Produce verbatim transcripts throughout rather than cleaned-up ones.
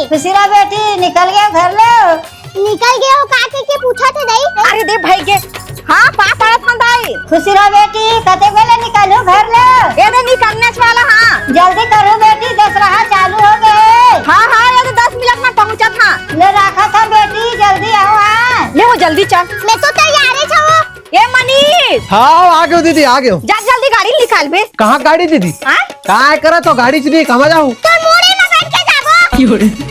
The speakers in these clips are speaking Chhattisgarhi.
खुशी रह बेटी, निकल गए घर ले। निकल गए हो का के, के पूछा थे दाई? अरे दे भाई के। हाँ, पास आया था दाई। खुशी रह बेटी, कते बेले निकलू घर ले? ये दे निकलने वाला, हाँ। जल्दी करू बेटी, दसरहा चालू हो गए। हाँ, हाँ, ये तो दस मिनट में पहुँचा था। ले रखा था बेटी, जल्दी आओ, हाँ। ले वो जल्दी चल। मैं तो तैयार है छो। ए मनीष। हाँ, आ गयो दीदी, आ गयो। जा जल्दी गाड़ी निकाल बे। कहाँ गाड़ी दीदी? हाँ? काय करत हो, गाड़ी च नहीं, कहाँ जाऊँ? तोर मुड़ी में बैठ के जाबो।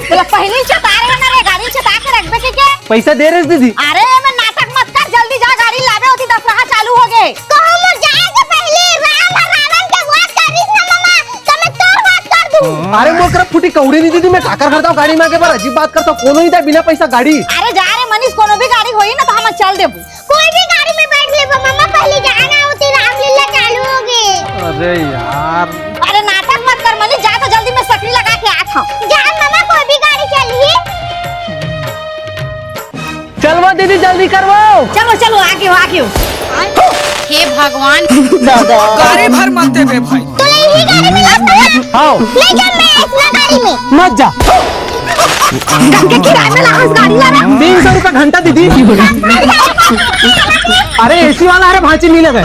बोला पहली चता रहे ना रे, गाड़ी चता के रखबे के के? पैसा दे रहे दीदी। अरे मैं नाटक मत कर, जल्दी जा गाड़ी लाबे, होती दसरहा चालू हो गए। कहूँ मोर जाए के पहले राम ह रावण के वध कर रहीस ना मामा, तो मैं तोर वध कर दूँ। अरे मोर करा फूटी कौड़ी नहीं दीदी, मैं काकर घर जाऊँ गाड़ी मांगे बर, अजीब बात करता हूँ, कोनो ही दे बिना पैसा गाड़ी। अरे जा रे मनीष, कोनो भी गाड़ी होई ना तो हम चल देबू। कोई भी गाड़ी में बैठ लेबो मामा, पहले जाना होती रामलीला चालू हो गए। अरे यार। अरे नाटक मत कर मनीष, जा तो जल्दी मैं सकरी लगा के आत हूँ। जा मामा, कोई भी गाड़ी चली। चलवा दीदी, जल्दी करवाओ। चलो चलो, आगे हो, आगे हो। हे भगवान। गाड़ी भर मत देबे भाई। तो ले ही गाड़ी में लाता है। हाँ। ले जा मैं इतना गाड़ी में। मत जा। गंगे किराए में लाहौस गाड़ी ला रहा। तीन सौ रुपया घंटा दीदी। अरे एसी वाला, अरे भांची मिले गए।